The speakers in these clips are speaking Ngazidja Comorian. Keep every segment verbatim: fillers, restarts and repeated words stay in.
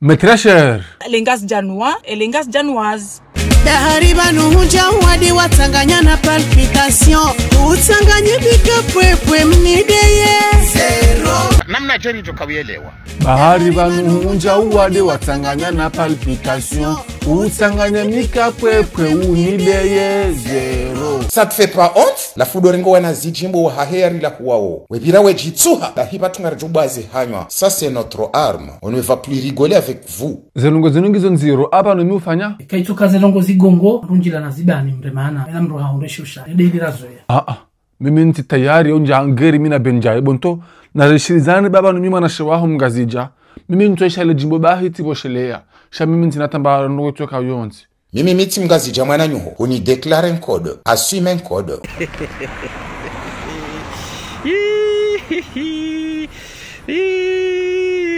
Mes très chers, les Ngazidjanois et les Ngazidjanoises. Dahari pvanu hudja uwade watsanganya na palpitation. Utsanganye mika pwepwe mnideye. Zéro. Namnadje nidjo kauyelewa? Dahari pvanu hudja uwade watsanganya na palpitation. Utsanganye mika pwepwe unideye. Zéro. Ça te fait pas honte? La foudre ngo wana zidjimbo wa hahe yari la kuwawo. Wepvira wedjitsuha, la hiba tunga ridjo bwaze hanywa. Ça, c'est notre arme. On ne va plus rigoler avec vous. Ze ndrongo zinu ngizo ndziro, apvanu mi ufanya? Kaitsoka ze ndrongo zigongo, rundjila na zibani mremana, ena mdru hahundre shusha, ede ili razoya. Ah, ah. Mimi ntsi tayari, ondja angeri mina Benjaye, bonto, na rishilizane baba no mi mwanashe waho mngazidja. Mimi ntsoesha le djimbo bahi tsi pvo sheleya. Sha mimi ntsi natamba ndrongo tsoka yontsi. Mimi mi tsi mngazidja mwananyaho, huni déclare un code, assume un code.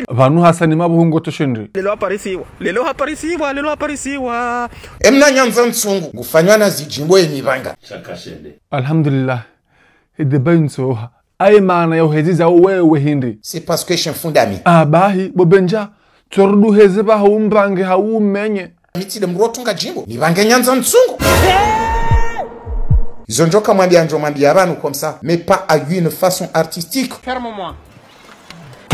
Pvanu Hasani mabuhungo toshindri. Lelo haparisiwa, lelo haparisiwa, lelo haparisiwa. Emna nyandza ntsungu, ngufanywa na zidjimbo emibanga. Shaka shende. Alhamdulillah. Hede bayi ntsoha. Aye mana ya uhezi za wewe hindri. C'est parce que je suis un fou d'amis. Ah, bahi, bo Benja, tsorudu heze ba haumbange haumenye. Mi tsi de mdru otunga djimbo, nibange nyandza ntsungu. Izo ndjo kamwambia ndjo mwambia pvanu comme ça, mais pas à une façon artistique. Ferme-moi.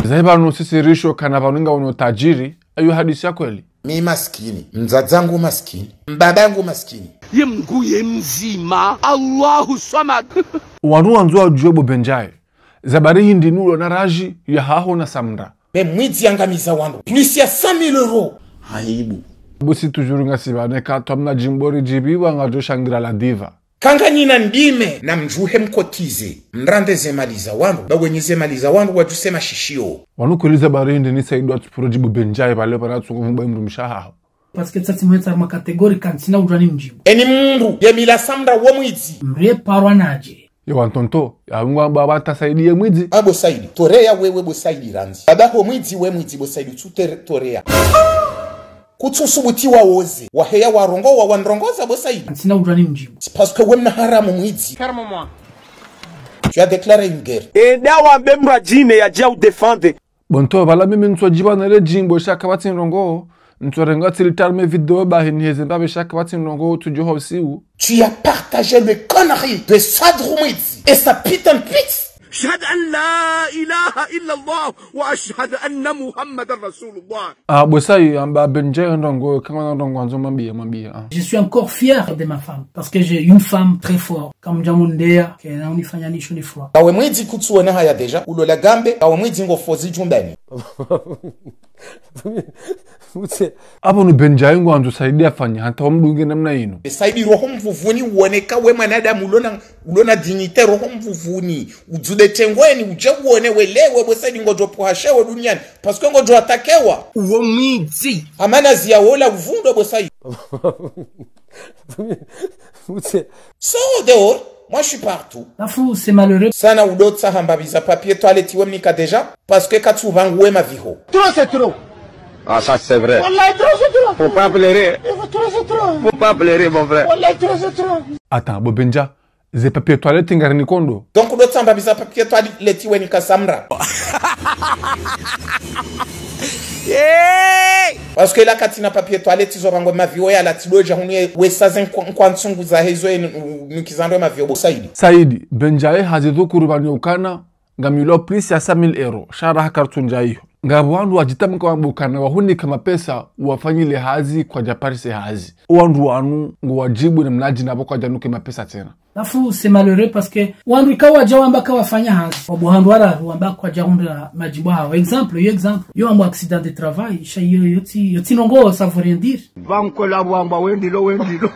Zayi pvanu sisi risho kana pvanu nga uno tajiri, ayo hadisi ya kweli. Mi maskini, mdzadze wangu maskini, mbaba yangu maskini. Ye Mngu ye mdzima, Allahu Samad. Wanu wandzo wadjuwe bo Benjaye. Zabari hindri nulo na raji ya haho na Samra. Mais mwidzi yangamiza wandru. Plus ya cent mille euros. Aibu. Bo si toujours ngasi pvanu eka twamna djimbo ridjibiwa ngadjo shangira la diva. Kanganyina ndime na mdjuhe mkotize. Mrande ze mali za wandru. Ba wenyi ze mali za wandru wadjuse mashishio. Wanu kweli zabari hindri ni Said wa tsupuro djibu Benjaye pvale pvana tsungu mba mdru mshahaho. Parce que tsatsi mwetsa ma catégorie kantsina udjwa ni mdjibu. Eni mdru, ye mila Samra wo mwidzi. Mreparwa nadje. Ye wantonto, ya ngwa baba ta Saidi ye mwidzi. A bo Saidi, toreya wewe bo Saidi randzi. Baba ho mwidzi we mwidzi bo Saidi, tsu tere-, toreya. Kutsu subuti wa woze, waheya warongo wa wandrongoza bo Saidi. Kantsina udjwa ni mdjibu. C'est parce que we mna haramu mwidzi. Ferme-moi. Tu as déclaré une guerre. Enda wambe mradjine yadja udéfendre. Bonto, pvala mimi ntsodjiba na le djimbo shaka pvatsi ndrongo, ntsorenga tsi litarme vidéo bahi niheze mbabe shaka pvatsi ndrongo tsudjoha usiu. Tu as partagé les conneries de Sadru Mwidzi et sa putain de pute. أشهد أن لا إله إلا الله وأشهد أن محمدا رسول الله. Ah, bo Sayi, amba Benjaye ndrongo, kama na ndrongo andzo mwambie, mwambie, ah. Je suis encore fier de ma femme, parce que j'ai une femme très forte. Kamdja mundea, kena unifanya nisho ni froid. Kawe mwidzi kutsuona haya déjà, ulola gambe, kawe mwidzi ngo fozi djumbani. Mutse. Apvo nu Benjaye ngwandzo Saidi afanye, hata wamdunge namna inu. Saidi roho mvuvuni uone ka we mwanadamu ulona, ulona dignité roho mvuvuni. Udzude tengweni, udje uone welewe bo Saidi ngodjo puhashewe duniani. Parce que ngodjo atakewa. Uwo mwidzi. Amana ziya wola uvundo bo Saidi. Mutse. So dehors, moi je suis partout. Lafu, c'est malheureux. Sana udo tsaha mbabi za papier toilette we mnika déjà, parce que katsu bangu we maviho. Trop, c'est trop. Ah, ça c'est vrai. Wallah, trop, c'est trop. Faut pas pleurer. Faut trop, c'est trop. Faut pas pleurer, mon frère. Wallah, trop, c'est trop. Attends, bo Benja, ze papier toilette ngari ni kondo. Donc, udo tsaha mbabi za papier toilette we nika Samra. Hey! Parce que la katsina papier toilette zo bangu we maviho ya la tsi do dja hunu ye, we saze nkwa-, nkwa ntsungu za hezo ye nu-, nu-, nukizandro maviho bo Saidi. Saidi, Benjaye hazi dhukuru pvanu ukana, ngamilo plus ya cent mille euros, shara ha kartsu ndja iyo. Ngapvo wandru wadjitamka wamba ukana wahunika mapesa, wafanyile hazi kwadja parise hazi. Wandru wanu, ngo wadjibu na mnadji na pvo kwadja nuke mapesa tsena. Lafu, c'est malheureux parce que wandru ika wadja wamba kawafanya hazi. Wabo handru wararu wamba kwadja hundra madjibu hawo. Exemple, yo exemple. Yo wamba accident de travail, sha yo, yo tsi, yo tsi ndrongo, ça veut rien dire. Banko la wamba wendilo, wendilo.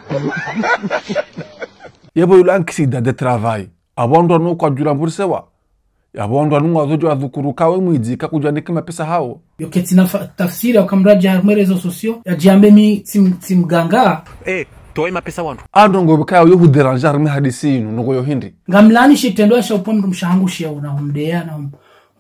Yebo yula accident de travail. Apvo wandru wanu kwadjula mvurisewa. Yapvo wandru wanu ngwazo djo wadhukuru kawe mwidzi kakudja nike mapesa hawo. Yo ketsina fa-, tafsiri ya uka mradji harimwe réseaux sociaux, yadjiambe mi tsi m-, tsi mganga. Eh, towe mapesa wandru. A ndrongo bika yo hudéranger harimwe hadisi inu, ndrongo yo hindri. Ngamlani shitrendwa sha upvo mdrumshe wahangu shiya una humdeya na hum-,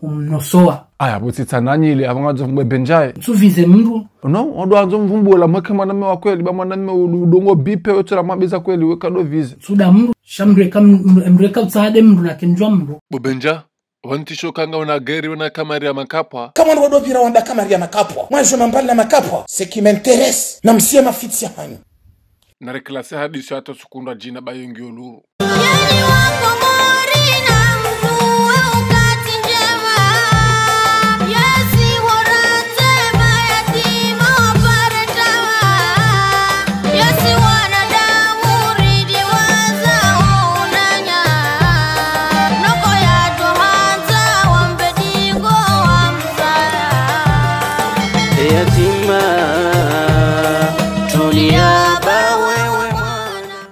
humnosowa. Aya, pvo tsitsa nanyi ile, apvo ngazo mwe Benjaye. Tsuvize mdru. Non, wandru wandzo mvumbula mweke mwanamme wa kweli, ba mwanamme udu-, udongo bipe wetsola mwabiza kweli, weka do vize. Tsuda mdru, sha mdru eka m-, mdru eka utsaha de mdru na kemdjwa mdru. Bo Benja, Wantisho kanga una gari wana kamari ya makapwa. Kamwe ndo wado pvira wanda kamari ya makapwa. Mwajo mambali na makapwa. Ce qui m'intéresse. Na msiye mafitsi ya hanyu. Na reklase hadisi hata sukundwa djina bayo ngiyo luru.